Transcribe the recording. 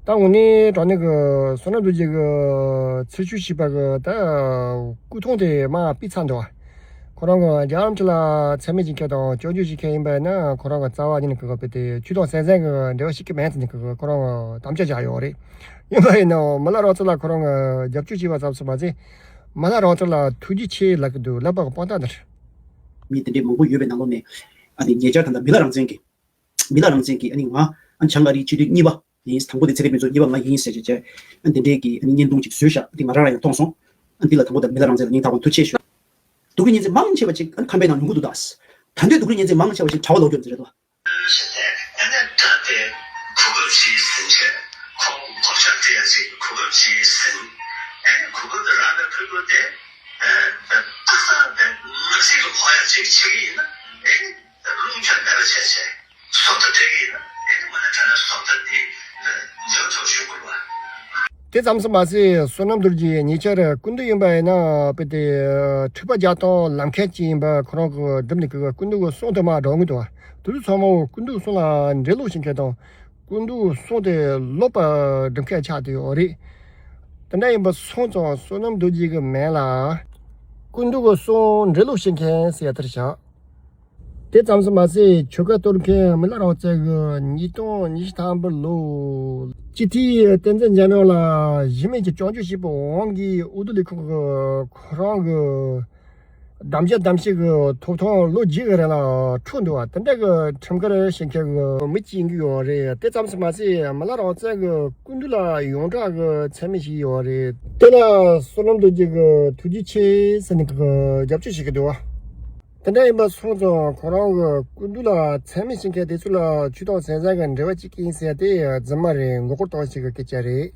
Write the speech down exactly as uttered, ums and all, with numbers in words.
ད་དངོས་གནས་དྲང་གནས་ཀྱི་བསོད་ནམས་རྡོ་རྗེ་གི་ཚུར་ཞུགས་བྱས་པ་གི་ད་སྐུ་ཐང་དེ་མར་ཕུད་ཚར་འདུག་བ། ཁོ་རང་གི་རྒྱལ་བ་རིན་པོ་ཆེ་ལ་མཚན་སྨད་བྱེད་མཁན་དང་སྐྱོན་བརྗོད་བྱེད་མཁན་ཡིན་པ་ཡིན་ན། ཁོ་རང་གི་རྩ་བ་ཉིད་ནས་གི་དཔེ་དེ་ཆོས་དང་ཟང་ཟིང་གི་འབྲེལ་བ་ཞིག་གི་མེད་ཟེར་ནས་གི་ཁོ་རང་གི་དམ་བཅའ་བཞག་ཡོད་རེད། ཡིན་པ་ཡིན་ནའང་མི་ལ་རང་ཚོ་ལ་ཁོ་རང་གི་རྒྱབ་སྐྱོར་བྱས་པ་ཙམ་ཞིག་མ་ཟད། མི་ལ་རང་ཚོ་ལ་ཐུགས་རྗེ་ཆེ་ལབ་ཀྱི་འདུག་ལབ་པ་གི་དཔང་རྟགས་འདི་རེད། མི་དེ་འདྲའི་མང་པོ་ཡོད་པའི་ནང་ལོགས་ནས། ཨ་ནི་ཉེ་ཆར་ད་ལྟ་མི་ལ་རང་བཙན་གྱི། མི་ལ་རང་བཙན་གྱི་ཨ་ནི་ང་ཨ་ནི་བྱང་ཨ་རིའི་སྤྱི་འཐུས་གཉིས་པ་ཡིན། དང་པོ་དེ་ཚེ་རིང་ཕུན་ཚོགས་གཉིས་པ་ང་ཡིན་ཟེར་བྱས་བྱས། ཨ་ནི་དེ་འདྲའི་གི་ཨ་ནི་བརྙན་ཐུང་ཅིག་བཟོས་ཤག་འདི་ང་རང་རང་ཡང་མཐོང་སོང་། ཨ་ནི་འདི་ལ་དང་པོ་དེ་མི་ལ་རང་བཙན་ལ་སྙིང་ཐག་པ་ནས་ཐུགས་རྗེ་ཆེ་ཞུ། སྡུག་རུས་ཉིན་མཚན་མང་ཆེ་བ་ཅིག་ཨ་ནི་ཁམས་པའི་ནང་ཡོང་གི་འདུག་ད། ད་འདོད་སྡུག་རུས་ཉིན་མཚན་མང་ཆེ་བ་ཅིག་གྲྭ་པ་ལོག་རྒྱུ་རེད་དོ། ཞེས་ཏེ། ཨ་ནི་ད་དེ་གོ་སྐབས་ཅིག་ཟིན་བྱས་ཁོང་གོ་ཆ་སྤྲད་ཡ་ཅིག་གོ་སྐབས་ཅིག་ཟིན། ཨ་ནི་གོ་སྐབས་དེ་རག་པའི་ཁུལ་དུ་དེ། ཨ་ཨ་ཏག་ཏག་དེ་ནག་སིལ་དུ་ཕོག་ཡ་ཅིག་བྱེད་ཀྱི་ཡིན་ན། ཨ་ནི་རླུང་འཁྱག་མེད་པ་བྱས་བྱས་བཟོ་ལྟ་སྤྲད་ཀྱི་ཡིན་ན། ཨ་ནི་མ་ནི་དྲན་ན་བཟོ་ལྟ་འདི་ཉོ་ཆོག་ཞུ་དགོས་པ། དེ་ཙམ་ཞིག་མ་ཟད། བསོད་ནམས་རྡོ་རྗེ་ཉེ་ཆར་སྐུ་མདུན་ཡིན་པ་ཡིན་ན་དཔེ་དེ་འཁྲུག་པ་རྒྱག་སྟངས་ལམ་ཁ་ཅིག་ཡིན་པ་ཁོ་རང་གི་སྒྲུབ་ནས་གི་སྐུ་མདུན་གི་གསུང་དེ་མར་སྒྲོག་གི་འདུག་བ། དེ་ཚོ་ཚང་མ་སྐུ་མདུན་གསུང་ལ་འགྲེལ་བཤད་བྱེད་མཁན་དང་། སྐུ་མདུན་གསུང་དེ་ཀློག་པ་སྒྲུབ་མཁན་ཆགས་བསྡད་ཡོད་རེད། དེ་འདྲ་ཡིན་པ་སོང་ཙང་བསོད་ནམས་རྡོ་རྗེ་གི་མིང་ལ་སྐུ་མདུན་གི་གསུང་འགྲེལ་བཤད་བྱེད་མཁན་ཟེར་ཡ་དེར་བཞག་དེ་ཙམ་ཞིག་མ་ཟད། ཆོལ་ཁ་གཏོར་མཁན་མི་ལ་རང་བཙན་གྱིས་ཉིས་སྟོང་ཉི་ཤུ་ཐམ་པའི་ལོ་སྤྱི་འཐུས་བསྟན་འཛིན་འཇམ་དབྱངས་ལ་གཞི་མེད་ཀྱི་སྐྱོན་བརྗོད་བྱས་པའི་དབང་གིས་འོས་བསྡུ་ལས་ཁུངས་ཀྱིས་ཁོ་རང་གི་གདམ་བྱ་གདམ་བྱའི་གི་ཐོབ་ཐང་ལོ་བརྒྱད་ཀྱི་རིང་ལ་འཕྲོག་འདུག་བ། དེ་འདྲ་གི་ཁྲིམས་འགལ་བྱེད་མཁན་གྱི་མི་གཅིག་ཡིན་གྱི་ཡོད་རེད། དེ་ཙམ་ཞིག་མ་ཟད། མི་ལ་རང་བཙན་གྱི་སྐུ་མདུན་ལ་ཡོངས་གྲགས་ཀྱི་མཚན་སྨད་ཞིག་ཡོད་རེད། དེ་ལ་བསོད་ནམས་རྡོ་རྗེ་གིས་ཐུགས་རྗེ་ཆེ་ཟེར་ནས་གི་རྒྱབ་སྐྱོར་བྱེད་ཀྱི་འདུག་བ། དེ་འདྲ་ཡིན་པ་སོང་ཙང་ཁོ་རང་གི་སྐུ་མདུན་ལ་མཚན་སྨད་བྱེད་མཁན་དེ་ཚོ་ལ་ཆོས་དང་ཟང་ཟིང་གི་འབྲེལ་བ་གཅིག་ཡིན་ཟེར་ཏེ་རྫུན་མ་རེད། མགོ་སྐོར་གཏོང་བྱེད་ཀྱི་སྐད་ཆ་རེད།